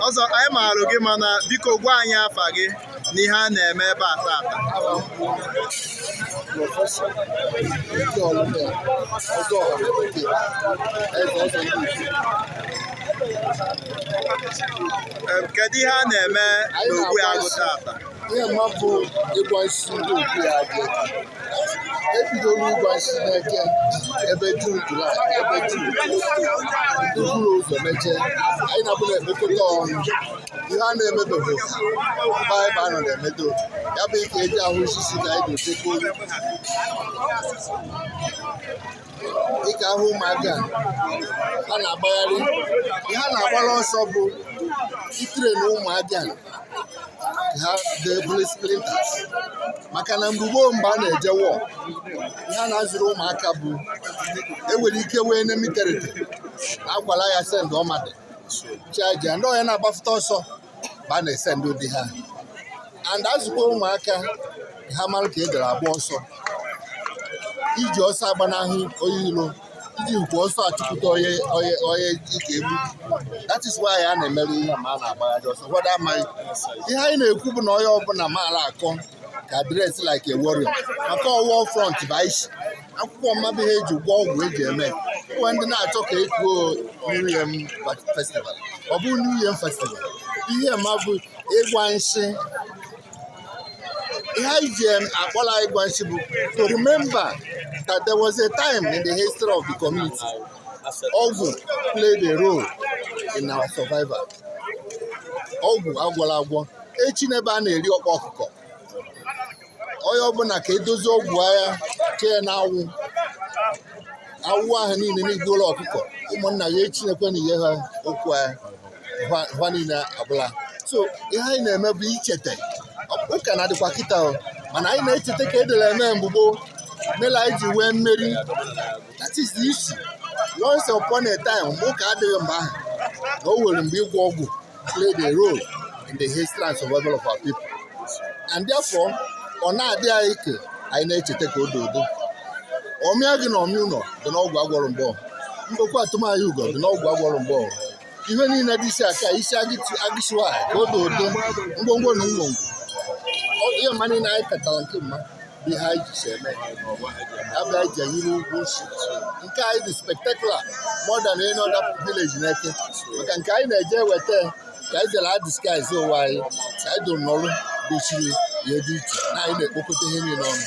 Ọzọ, anyị maara gị, mana biko gwa anyị afa gị na ihe a na-eme ebe a tata. Professor Ike Ọlụmịa, Ọzọ Ọha na Bekee, Eze Ọzọ Ndị Igbo. Kedu ihe a na-eme Anyị n'Ogbu na-agba Agụ isi. tata? Ihe mma bụ ịgwa isi ndị Ogbuagụ. Ebidola ịgwa isi n'Eke ebe June, July, ebe June. Ndị buru ụzọ mechie, anyị na-abụ na-ekpokọta ọnụ. Ihe a na-emebeghị mgbe anyị ba nọ na-emedo ya bụ ike eji ahụ osisi ka anyị ga-echekwa olu. Dịka ahụ ụmụaka a na-agbagharị, ihe a na-agbara ọsọ bụ itrain ụmụaka ka ha dee bullet splinters, maka na mgbe gboo, mgbe a na-eje war, ihe a na-azụrụ ụmụaka bụ enwere ike wee enemy territory na akwala ya send ọmadị chaja ndị ọya na-agbafụta ọsọ ba na-esend ụdị ha, and azụkwa ụmụaka ka ha mara ka e dere agba ọsọ, iji ọsọ agbanahụ onye iro, iji hụkwa ọsọ achụpụta onye ike egbu. That is why a na-emere ihe ma a na-agbagharị ọsọ. Ụfọdụ amaghị ihe anyị na-ekwu bụ na onye ọbụla maara akọ ka dress like a warrior, maka war front bụ anyị. Akwụkwọ mmabụ ihe eji gwọ ọgwụ eji eme nwe ndị na-achọ ka ekuo New Yam Festival. Ọ bụ New Yam Festival, ihe ma bụ ịgwa nshị. Ihe anyị ji akpọla ịgwa nshị bụ to remember that there was a time in the history of the community ọgwụ played a role in our survival. Ọgwụ agwọla agwọ echi n'ebe a na-eri ọkpa ọkụkọ, onye ọbụla ka edozi ọgwụ agha chee na awụ awụ ahụ niile n'igwe ụlọ ọkụkọ ụmụnna ya echinekwe na ihe ha okwu agha ha niile abụla. So ihe anyị na-eme bụ icheta. Ụka na-adịkwa kịta o, mana anyị na-echeta ka edere eme mgbe gboo mela anyị ji wee mmeri. That is the issue. Once upon a time, mgbe ụka adịghị, mgbe ahụ na o nwere mgbe ịgwọ ọgwụ played a role in the history and survival of our people, and therefore ọ na-adị anyị ka anyị na-echeta ka o dodo ọmịa gị na ọmịa ụlọ dị n'ọgwụ agwọrọ mgbe mbokwa atụmanya ugo dị n'ọgwụ agwọrọ mgbe ihe niile dị isi aka isi agịsiwa ka o dodo ngwongwo na ngwongwo. Ihe mma niile anyị katara nke mma bụ ihe anyị ji si eme abịa anyị ji enyere ugwu nsi. Nke anyị dị spectacular more than any other village n'Eke, maka nke anyị na-eje eweta ka anyị jere disguise ụwa anyị ka anyị doro n'ọrụ gosiri ihe dị iche na anyị na-ekpokọta ihe niile ọnụ.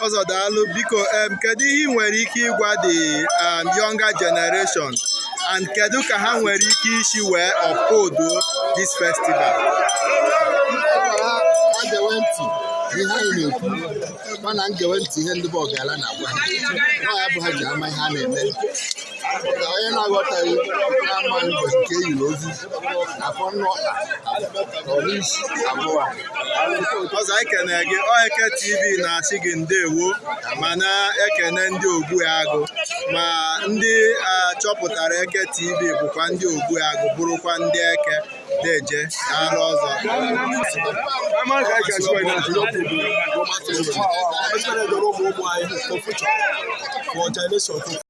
Ọzọ, daalụ. Biko, kedu ihe ị nwere ike ịgwa the younger generation, and kedu ka ha nwere ike isi wee uphold this festival? Ha gewe ntị n'ihe anyị na-ekwu, mana ngewe ntị ihe ndị bụ ọgala na-agwa ha nọ ya bụ ha ji ama ihe a na-eme, ka onye na-aghọtaghị na-amaghị ụbọchị nke e yiri ozu na afọ nnụ ọkpa ka ọ n'isi abụọ. Ọzọ, anyị kene gị. Ọ Eke TV na-asị gị ndewo, ma na-ekene ndị Ogbuagụ, ma ndị chọpụtara Eke TV bụkwa ndị Ogbuagụ, bụrụkwa ndị Eke deje. Daalụ, ọzọ. Ama ka anyị ga-achịkwa ya na ụmụ ụmụ anyị for future, for generation to